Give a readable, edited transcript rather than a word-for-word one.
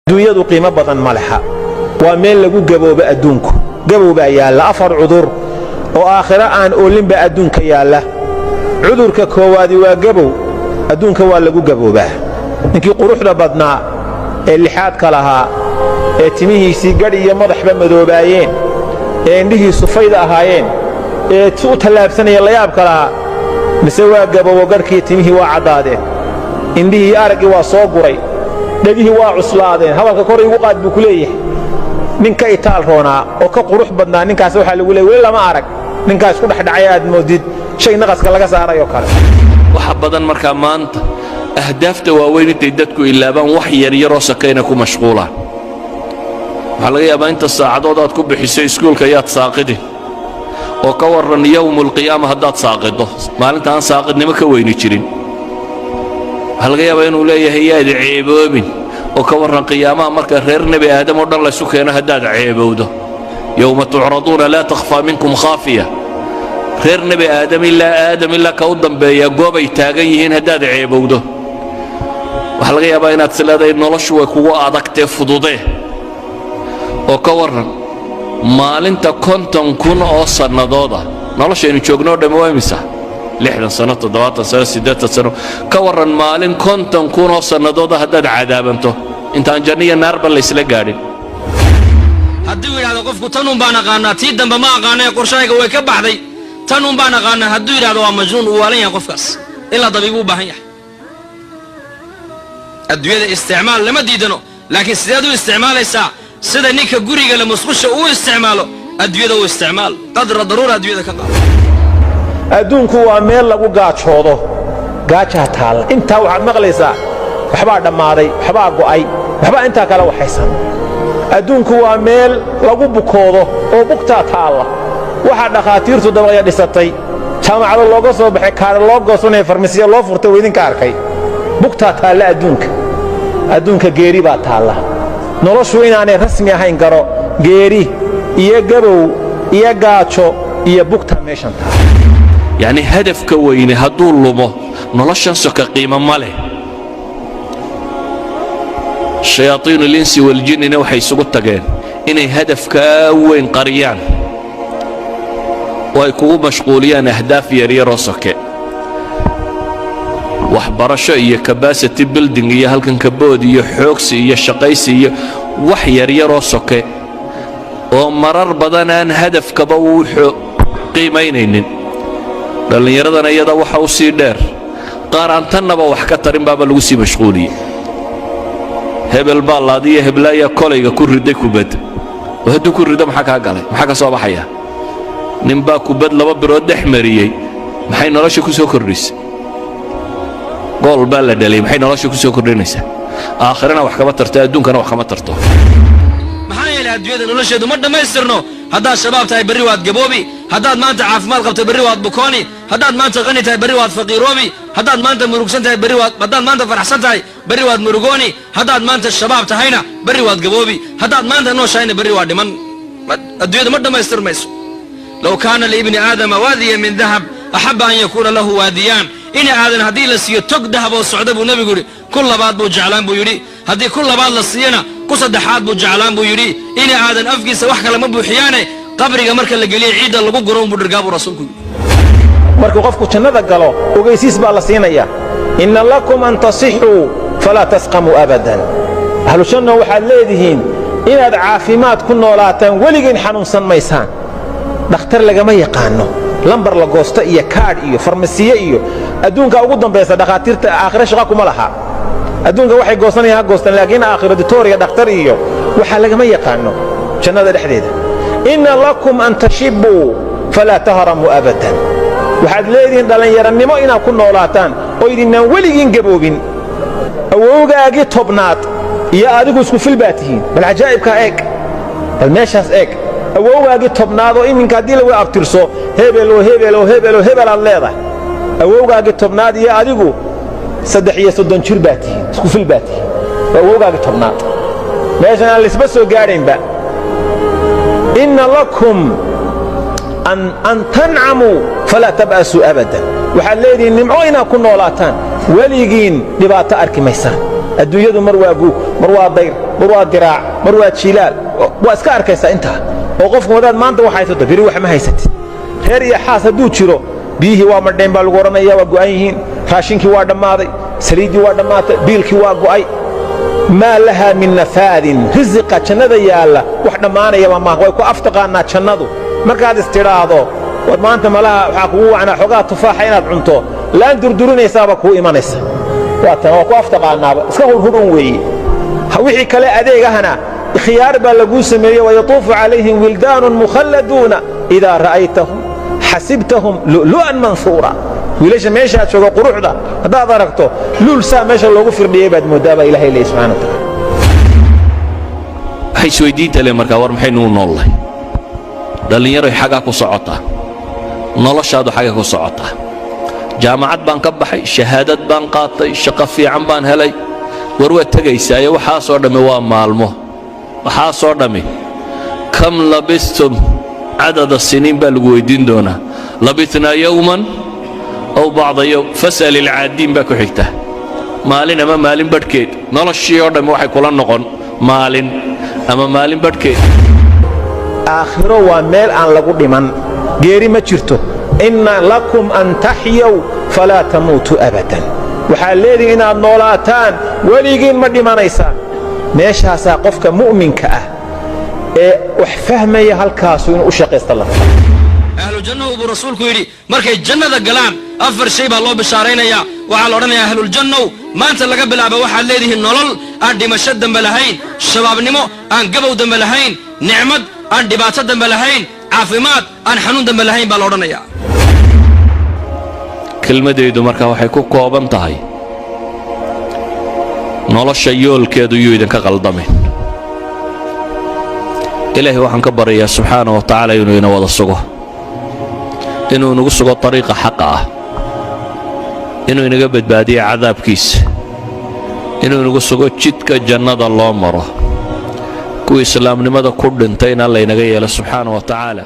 Adduunyadu qiimo badan ma leha, waa meel lagu gaboobo. Adduunku gabow baa yaalla. Afar cudur oo aakhiro aan oolinba adduunka yaalla. Cudurka koowaadi waa gabow. Adduunka waa lagu gaboobaa. Ninkii quruxda badnaa ee lixaadka lahaa, ee timihiisii gadh iyo madaxba madoobaayeen, ee indhihiisu fayda ahaayeen, ee u tallaabsanaya layaabka lahaa, mise waa gaboobo. Gadhkii timihii waa caddaadeen, indhihii araggii waa soo guray, dhegihii waa cuslaadeen, hadalka kor igu qaad buu ku leeyahay. Nin ka itaal roonaa oo ka qurux badnaa ninkaas waxaa lagu leeyay weli lama arag. Ninkaas ku dhexdhacay aad moodid shay naqaska laga saaray oo kale. Waxa badan markaa maanta ahdaafta waaweyn intay dadku ilaabaan, wax yaryaroo sakayna ku mashquulaan. Waxaa laga yaabaa inta saacadood aad ku bixiso iskuulka yaad saaqidin, oo ka warran yowmulqiyaama haddaad saaqiddo, maalinta aan saaqidnimo ka weyni jirin. Waxaa laga yaabaa inuu leeyahay yaad ceeboobin, oo ka warran qiyaamaha marka reer Nebi Aadam oo dhan laysu keeno haddaad ceebowdo, يوم تعرضون لا تخفى منكم خافية. Reer Nebi Aadam, ilaa Aadam ilaa ka u dambeeya, goobay taagan yihiin haddaad ceebowdo. Waxaa laga yaabaa inaad is leedahay noloshu way kugu adagtee fududee, oo ka warran maalinta 50,000 oo sannadooda. Noloshaynu joognoo dhammi waa imisa? 60 sano, 70 sano, 80 sano. Ka warran maalin 50,000 oo sannadooda haddaad cadaabanto, intaan janno iyo naarba laysla gaadhin? Hadduu yidhahdo qofku tan un baan aqaanaa, tii dambe ma aqaana ee qorshahayga way ka baxday, tan un baan aqaanaa hadduu yidhahdo, waa majnuun, uu waalan yahay qofkaas, ilaa dabiibuu u baahan yahay. Adduunyada isticmaal lama diidano, laakiin sideed u isticmaalaysaa? Sida ninka guriga le musqusha uu isticmaalo adduunyada u isticmaal, قدر ضرورة adduunyada ka qaado. Adduunku waa meel lagu gaajoodo. Gaajaa taalla. Intaa waxaad maqlaysaa waxbaa dhammaaday, waxbaa go'ay, waxbaa intaa kale waxaysan. Adduunku waa meel lagu bukoodo oo bugtaa taalla. Waxaa dhakhaatiirtu dabaqya dhisatay, jaamacado looga soo baxay, kaara loo goosanaya, farmasiya loo furtay, waa idinka arkay. Bugtaa taalla adduunka. Adduunka geeri baa taalla. Noloshu inaanay rasmi ahayn garo. Geeri iyo gabow iyo gaajo iyo bugtaa meeshan taalla. Yacni hadafka weyne hadduu lumo, noloshan soka qiimo ma leh. شياطين الإنس والجن na waxay isugu tageen inay hadafkaa weyn qariyaan oo ay kugu mashquuliyaan ahdaaf yaryaroo soke, waxbarasho iyo capacity building iyo halkan kabood iyo xoogsi iyo shaqaysi iyo wax yaryaroo soke oo marar badan aan hadafkaba uu qiimaynaynin. Dhallinyaradana iyada waxa u sii dheer qaar aan tannaba wax ka tarin baaba lagu sii mashquuliyey. Hebel baa laadiyo heblaayaa kolayga ku riday kubad, oo hadduu ku rido maxaa kaa galay? Maxaa ka soo baxaya? Ninbaa kubad laba birood dhex mariyey, maxay nolosha ku soo kordhisay? Gool baa la dhaliyay, maxay nolosha ku soo kordhinaysaa? Aakhirana wax kama tarto, adduunkana wax kama tarto. Maxaa yeelay, adduunyada nolosheedu ma dhammaystirno. Haddaad shabaab tahay, berri waad gaboobi. Haddaad maanta caafimaad qabto, berri waad bukooni. Haddaad maanta qani tahay, berri waad faqiiroobi. Haddaad maanta murugsan tahay, berri waad, haddaad maanta faraxsan tahay, berri waad murugooni. Haddaad maanta shabaab tahayna, berri waad gaboobi. Haddaad maanta nooshahayna, berri waa dhiman. Adduunyadu ma dhammaystirmayso. لو كان لابن آدم وادي من ذهب أحب أن يكون له واديان. Ina Aadan haddii la siiyo tog dahab oo socda, buu Nebigu yidhi, ku labaad buu jeclaan, buu yidhi. Haddii ku labaad la siiyana, ku saddexaad buu jeclaan, buu yidhi. Ina Aadan afkiisa wax kale ma buuxiyaane, qabriga marka la geliya ciidda lagu guro unbuu dhirgaa, buu Rasuulku yidhi. Markuu qofku jannada galo, ogaysiis baa la siinaya: إن لكم أن تصحوا فلا تسقموا أبدا. Ahlu janno, waxaad leedihiin inaad caafimaad ku noolaataan, weligiin xanuunsan maysaan. Dhakhtar lagama yaqaano, lambar la goosto iyo kaadh iyo farmasiye iyo adduunka ugu dambaysa. Dhakhaatiirta aakhire shaqa kuma laha. Adduunka waxay goosanayaan ha goostaan, laakiin aakhiro ditooriga dhakhtar iyo waxaa lagama yaqaano jannada dhexdeeda. إن لكم أن تشيبوا فلا تهرموا أبدا. Waxaad leedihiin dhallinyarannimo inaad ku noolaataan oo idinnaan weligiin gaboobin. Awowgaagii 10aad iyo adigu isku fil baa tihiin. Bal cajaa'ibkaa eeg, bal meeshaas eeg. Awowgaagii 10aad oo iminka haddii lagu abtirso hebel oo hebel oo hebel oo hebel aad leedahay, awowgaagii 10aad iyo adigu 33 jir baa tihiin, isku fil baa tihiin. Waa awowgaagii 10aad, meeshan aan laisba soo gaadhaynba. إن لكم أن تنعموا فلا تبأسوا أبدا. Waxaad leedihiin nimco inaad ku noolaataan, weligiin dhibaato arki maysaan. Adduunyadu mar waa guug, mar waa dayr, mar waa diraac, mar waa jiilaal. Waa iska arkaysaa intaa oo qofku wadaad maanta wax haysato, beri wax ma haysatid. Reer iyo xaas hadduu jiro, biyihii waa madheen baa lagu odhanaya, waa go'an yihiin, raashinkii waa dhammaaday, saliiddii waa dhammaatay, biilkii waa go'ay. Maa lahaa min nafaadin. Risiqa jannada yaalla wax dhammaanayaba maaha. Way ku aftaqaannaa jannadu. Markaad istidhaahdo war maanta malaha waxaa kugu wacnaa xoogaa tufaaxa inaad cunto, laan durdurinaysaaba kuu imanaysa. Waa tan waa ku aftaqaannaaba, iska hurhudhun weeye. Wixii kale adeegahana khiyaar baa laguu sameeyey. ويطوف عليهم ولدان مخلدون إذا رأيتهم حسبتهم لؤلؤا منثورا. Wiilasha meeshaad jooga quruxda haddaad aragto, luul saa meesha loogu firdhiyey baad mooddaa, baa Ilahay leeyay subxana wa taala. Waxay isweydiinta le markaa, war maxaynu u noollahay? Dhallinyaroy, xagaa ku socotaa noloshaadu? Xagga ku socotaa? Jaamacad baan ka baxay, shahaadad baan qaatay, shaqo fiican baan helay. War waad tegaysaaye, waxaasoo dhammi waa maalmo, waxaasoo dhammi. كم لبثتم عدد سنين baa lagu weyddiin doonaa. لبثنا يوما أو بعض يوم فاسأل العادين baa ku xigta. Maalin ama maalin badhkeed. Noloshii oo dhammi waxay kula noqon maalin ama maalin badhkeed. Aakhiro waa meel aan lagu dhiman, geeri ma jirto. إن لكم أن تحيوا فلا تموتوا أبدا. Waxaad leedihin inaad noolaataan, weligiin ma dhimanaysaan. Meeshaasaa qofka mu'minka ah ee wax fahmaya halkaasu inuu u shaqaysta la raba. Ahlu jannahu buu Rasuulku yidhi, markay jannada galaan afar shay baa loo bishaaraynayaa. Waxaa la odhanayaa: ahluljannow, maanta laga bilaaba waxaad leedihiin nolol aan dhimasho dambe lahayn, shabaabnimo aan gabow dambe lahayn, nicmad aan dhibaato dambe lahayn, caafimaad aan xanuun dambe lahayn, baa la odhanayaa. Kelmadaydu markaa waxay ku kooban tahay: nolosha yoolkeedu yuu idinka qaldamin. Ilaahay waxaan ka baryayaa subxaana wa tacaala inuu ina wada sugo, inuu inagu sugo dariiqa xaqa ah, inuu inaga badbaadiyo cadaabkiisa, inuu inagu sugo jidka jannada loo maro, kuwii islaamnimada ku dhintayna laynaga yeelo subxaana wa tacaala.